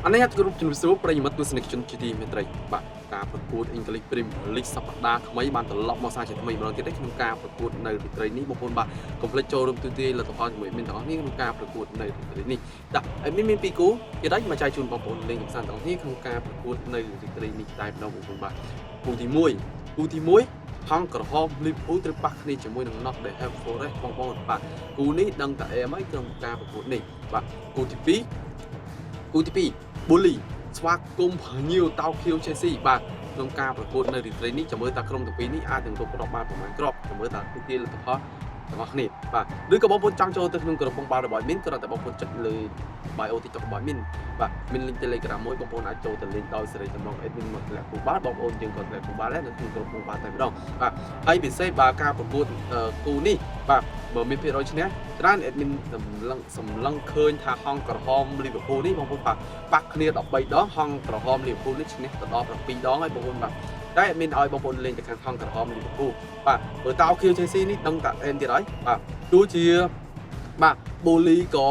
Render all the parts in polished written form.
អនុញ្ញាតគោរពជំរាបសួរប្រិយមិត្តទស្សនិកជនជាទីមេត្រីបាទការប្រកួត English Premier League សប្តាហ៍ថ្មីបានត្រឡប់មកសារជាថ្មីម្ដងទៀតក្នុងការប្រកួតនៅរាត្រីនេះបងប្អូនបាទកុំភ្លេចចូលរួមទូទាយលទ្ធផលជាមួយមានទាំងអស់គ្នាក្នុងការប្រកួតនៅរាត្រីនេះបាទហើយមានពីរគូទៀតហើយមកចែកជូនបងប្អូនលេងកម្សាន្តទាំងអស់គ្នាក្នុងការប្រកួតនៅរាត្រីនេះតែម្ដងបងប្អូនបាទគូទី1គូទី1ហង្សក្រហម Liverpool ត្រូវប៉ះគ្នាជាមួយនឹង Nottingham Forest បងប្អូនបាទគូនេះដឹងតែអែមហើយក្នុងការប្រកួតនេះបាទគូទី2គូទី2 Burnley ស្វាគមន៍ភ្ញៀវតោខៀវ Chelsea បាទក្នុងការប្រកួតនៅរាត្រីនេះចាំមើលតើក្រុមទាំងពីរនេះអាចនឹងរកគ្រាប់បានប្រមាណគ្រាប់ចាំមើលតើទីលទ្ធផលទាំងអស់គ្នាបាទឬក៏បងប្អូនចង់ចូលទៅក្នុងក្រុមបងបាល់របស់មានគ្រាន់តែបងប្អូនចុចលើ bio TikTok របស់មានបាទមាន link Telegram មួយបងប្អូនអាចចូលទៅលេងដោយសេរីតម្រង admin មកធ្លាក់គូបាល់បងប្អូនយើងក៏ធ្លាក់គូបាល់ដែរនៅក្នុងក្រុមបងបាល់តែម្ដងបាទហើយពិសេសបាទការប្រកួតគូនេះបាទបើមានភាគរយឈ្នះច្រើន admin សម្លឹងសម្លឹងឃើញថាហង្សក្រហម Liverpool នេះបងប្អូនបាទប៉ះគ្នា13ដងហង្សក្រហម Liverpool នេះឈ្នះទៅដល់7ដងហើយបងប្អូនបាទតែ admin ឲ្យបងប្អូនលេងទៅខាងហង្សក្រហម Liverpool បាទបើតោខៀវ Chelsea នេះដឹងតែអែមទៀតហើយបាទទោះជាបាទបូលីក៏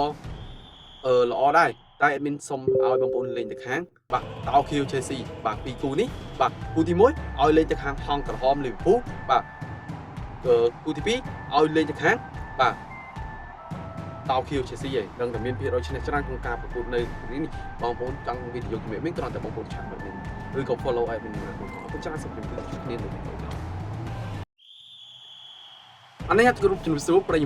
អឺល្អដែរតែ admin សុំឲ្យបងប្អូនលេងទៅខាងបាទតោខៀវ Chelsea បាទពីរគូនេះបាទគូទី1ឲ្យលេងទៅខាងហង្សក្រហម Liverpool បាទគូទី2ឲ្យលេងទៅខាងបាទតោខៀវ Chelsea ឯងដឹងតែមានភាគរយឈ្នះច្រើនក្នុងការប្រកួតនៅនេះបងប្អូនចង់វិនិយោគជំនាញមានគ្រាន់តែបងប្អូន chat មកនេះឬក៏ follow admin មកអរគុណច្រើនសូមជម្រាបជួបគ្នានៅវីដេអូក្រោយអនុញ្ញាតគោរពជំរាបសួរប្រិយមិត្ត។